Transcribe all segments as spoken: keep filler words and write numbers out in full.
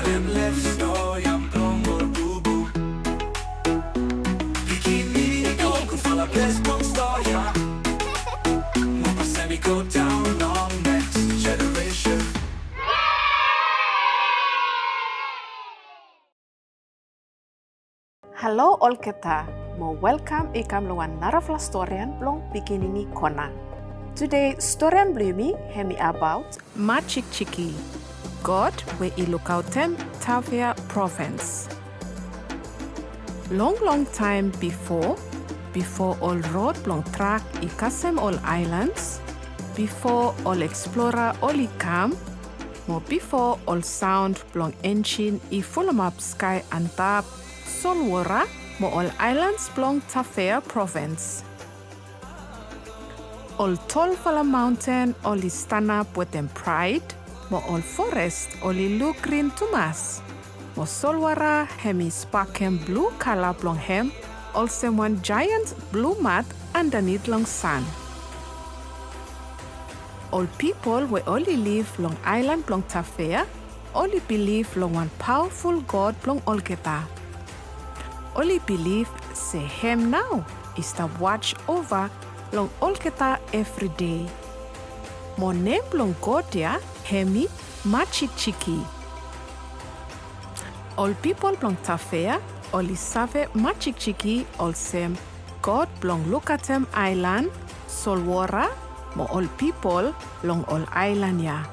Em lef storian blong ol bubu. Pikinini, i go gudfala ples blong storian. Mo pasem i go daon long neks jeneresen. Halo olgeta, mo welkam i kam long wan narafala storian blong pikinini kona. Tude storian blong yumi hemi abaot Majikjiki, god we i lukaotem Tafea provins. Long long taem bifo, bifo ol rod blong trak i kasem ol aelans, bifo ol eksplora oli kam, mo bifo ol saon blong enjin i fulumap skae antap solwora mo ol aelans blong Tafea provins. Ol tolfala maonten oli stanap wetem praed, mo ol forest oli luk grin tumas. Mo solwora hemi spakem blu kala blong hem olsem wan jaean blu mat andanit long san. Ol pipol we oli liv long aelan blong Tafea oli bilif long wan paoaful god blong olgeta. Oli bilif se hem nao i stap was ova long olgeta evri dei. Mo nem blong god ya hemi Majikjiki. Ol pipol blong Tafea oli save Majikjiki olsem god blong lukaotem aelan, solwora mo ol pipol long ol aelan ya.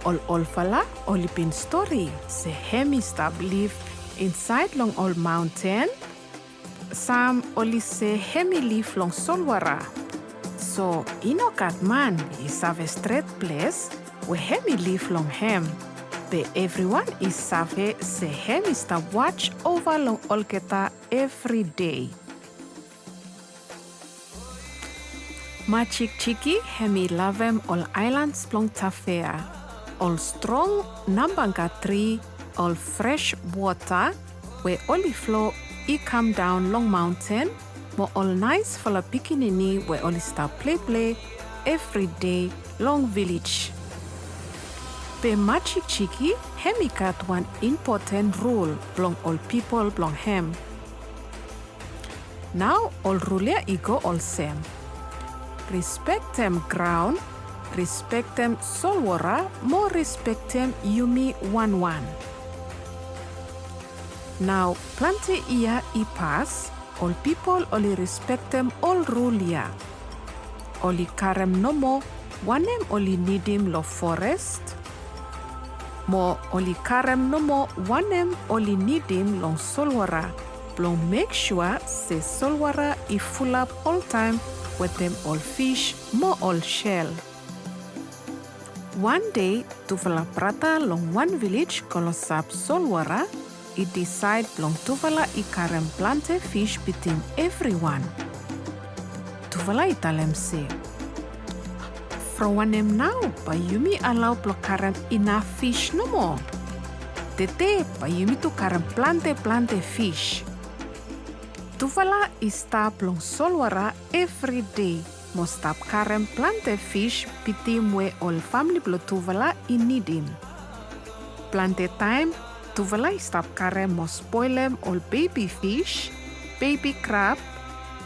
Ol olfala oli bin stori se hem i stap liv insaed long ol maonten. Sam oli se hem i liv long solwora. So i no gat man i save stret ples we hem i liv long hem. Be evriwan i save se hem i stap was ova long olgeta evri dei. Majikjiki hem i lavem ol aelans blong Tafea, ol strong nambanga tri, ol fres wota we oli flo i kamdaon long maonten, mo ol naesfala pikinini we oli stap pleple evri dei long vilej. Be Majikjiki hem i gat wan impoten rul blong ol pipol blong hem. Nao ol rul ya i go olsem: respektem graon, respektem solwora mo respektem yumi wanwan. Nao plante yia i pas, ol pipol oli respektem ol rul ya. Oli karem nomo wanem oli nidim long forest, mo oli karem nomo wanem oli nidim long solwora, blong mek sua se solwora i fulap oltaem wetem ol fis mo ol sel. Wan dei tufala brata long wan vilej klosap solwora i disaed blong tufala i karem plante fis bitim evriwan. Tufala i talem se, from wanem nao bae yumi alao blong karem inaf fis nomo? Tede bae yumi tu karem plante plante fis. Tufala i stap long solwora evri dei mo stap karem plante fis bitim we ol famle blong tufala i nidim. Plante taem tufala i stap karem mo spolem ol bebi fis, bebi krab,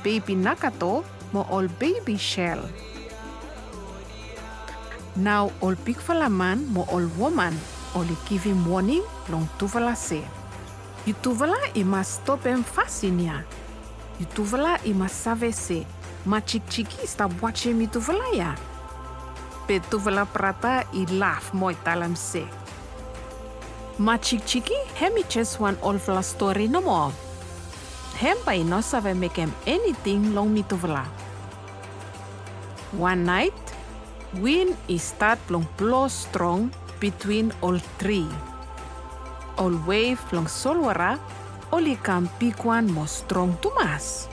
bebi nakato mo ol bebi sel. Nao ol bigfala man mo ol woman oli givim woning long tufala se, yutufala i mas stopem fasin ya. Yutufala i mas save se Majikjiki i stap wajem yutufala ya. Be tufala brata i laf mo i talem se, Majikjiki hem i jes wan olfala stori nomo. Hem bae i no save mekem eniting long mitufala. Wan naet, win i stat blong blo strong bitwin ol tri. Ol wef blong solwora oli kam bigwan mo strong tumas.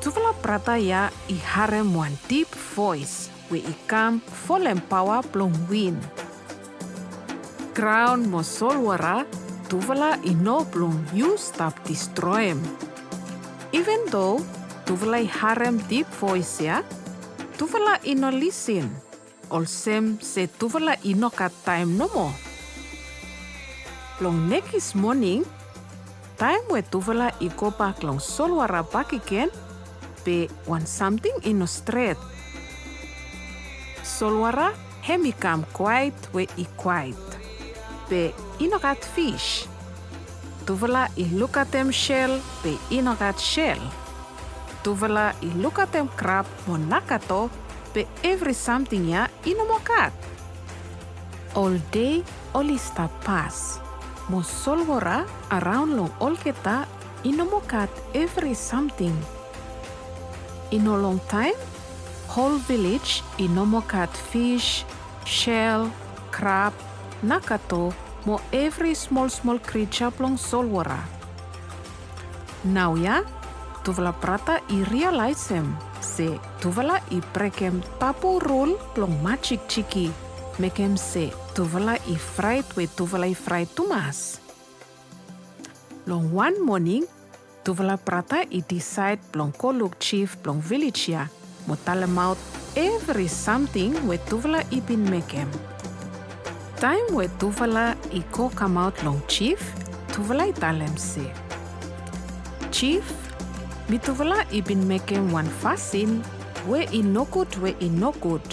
Tufala brata ya i harem wan dip voes we i kam folem paoa blong win. Graon mo solwora, tufala i no blong yu stap distroem. Iven do tufala i harem dip voes ya, tufala i no lisin. olsem se tufala i no gat taem nomo. Long nekis moning, taem we tufala i gobak long solwota bakegen, be wan samting i no stret. Solwota hem i kam kwaet we i kwaet, be i no gat fis. Tufala i lukaotem sel, be i no gat sel. Tufala i lukaotem krab mo nakato, be evri samting ya i no moa gat. Ol dei oli stap pas, mo solwota araon long olgeta i no moa gat evri samting. I no longtaem, hol vilej i no moa gat fis, sel, krab, nakato, mo evri smolsmol krija blong solwota. Naoia, tufala brata i rialaesem se tufala i brekem tabu rul blong majikjiki, mekem se tufala i fraet we tufala i fraet tumas. Long wan moning, tufala brata i disaed blong go luk jif blong vilej ya mo talemaot evri samting we tufala i bin mekem. Taem we tufala i go kamaot long jif, tufala i talem se, "Jif, mitufala i bin mekem wan fasin we i nogud, we i nogud.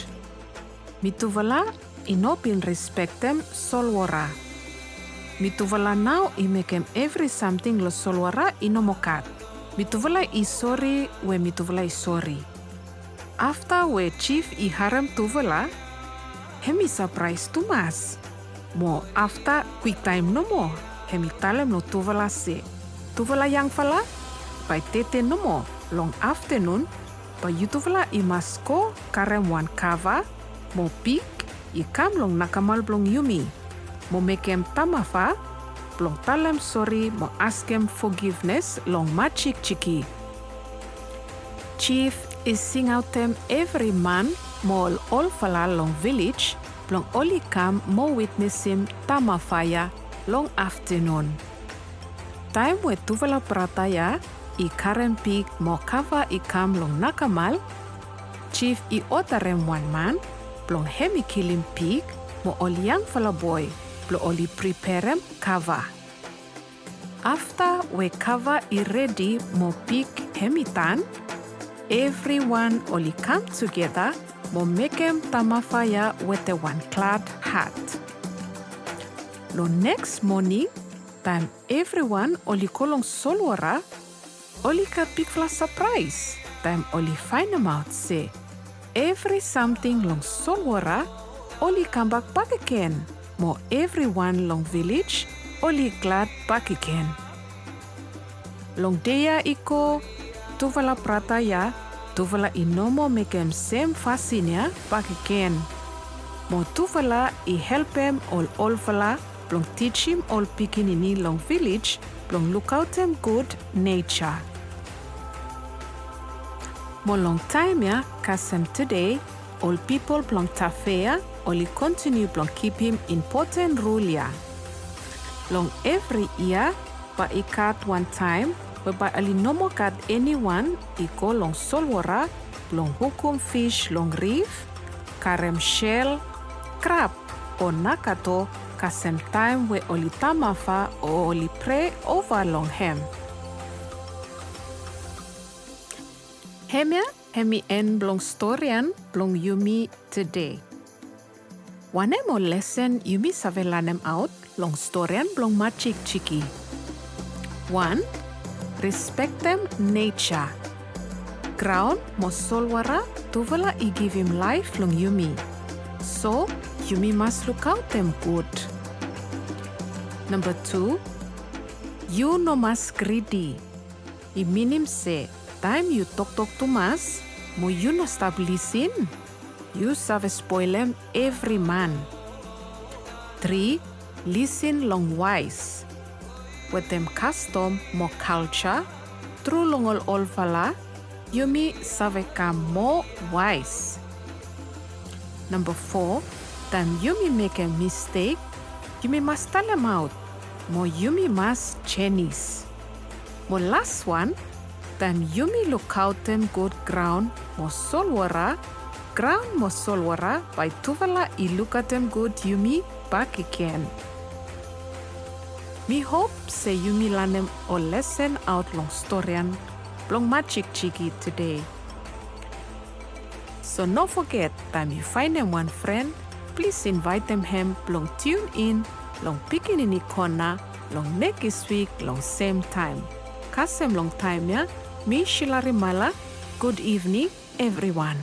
Mitufala i no bin respektem solwota. Mitufala nao i mekem evri samting long solwota i no moa gat. Mitufala i sori we mitufala i sori." Afta we jif i harem tufala, hem i sapraes tumas. Mo afta kwiktaem nomo, hem i talem long tufala se, "Tufala yangfala, bae tede nomo long aftenun, bae yutufala i mas go karem wan kava mo pik i kam long nakamal blong yumi, mo mekem tamafa blong talem sori mo askem fogivnes long majikjiki. Jif i singaotem evri man mo ol olfala long vilej blong oli kam mo witnesem tamafa ya long aftenun." Taem we tufala brata ya i karem pik mo kava i kam long nakamal, jif i odarem wan man blong hem i kilim pik mo ol yangfala boe blong oli priperem kava. Afta we kava i redi mo pik hem i tan, evriwan oli kam tugeta mo mekem tamafa ya wetem wan glad hat. Long neks moning, taem evriwan oli go long solwota, oli gat bigfala sapraes taem oli faenemaot se evri samting long solwota oli kambak bakegen, mo evriwan long vilej oli glad bakegen. Long dei ya i go, tufala brata ya, tufala i no moa mekem sem fasin ya bakegen. Mo tufala i helpem ol olfala blong tijim ol pikinini long vilej blong lukaotem gud neja. Mo long taem ya kasem tede, ol pipol blong Tafea oli kontiniu blong kipim impoten rul ya. Long evri yia bae i gat wan taem we bae oli no moa gat eniwan i go long solwota blong hukum fis long rif, karem sel, krab o nakato, kasem taem we oli tamafa o oli prea ova long hem. Hemia hemi en blong storian blong yumi tede. Wanem ol lesen yumi save lanemaot long storian blong Majikjiki? Wan, respektem neja. Graon mo solwota tufala i givim laef long yumi. So yumi mas lukaotem gud. Namba tu, yu no mas gridi. I minim se taem yu toktok tumas mo yu no stap lisin, yu save spolem evri man. Tri, lisin long waes. Wetem kastom mo kalja tru long ol olfala, yumi save kam moa waes. Namba fo, taem yumi mekem mistek, yumi mas talemaot mo yumi mas jenis. Mo laswan, taem yumi lukaotem gud graon mo solwota, Graon mo solwota bae tufala i lukaotem gud yumi bakegen. Mi hop se yumi lanem ol lesen aot long storian blong Majik Jiki tede. So no foget, taem yu faenem wan fren, plis invaetem hem blong tiun in long Pikinini Kona long nekis wik long sem taem. Kasem long taem ya, mi Sheila Rimala, gud ivning evriwan.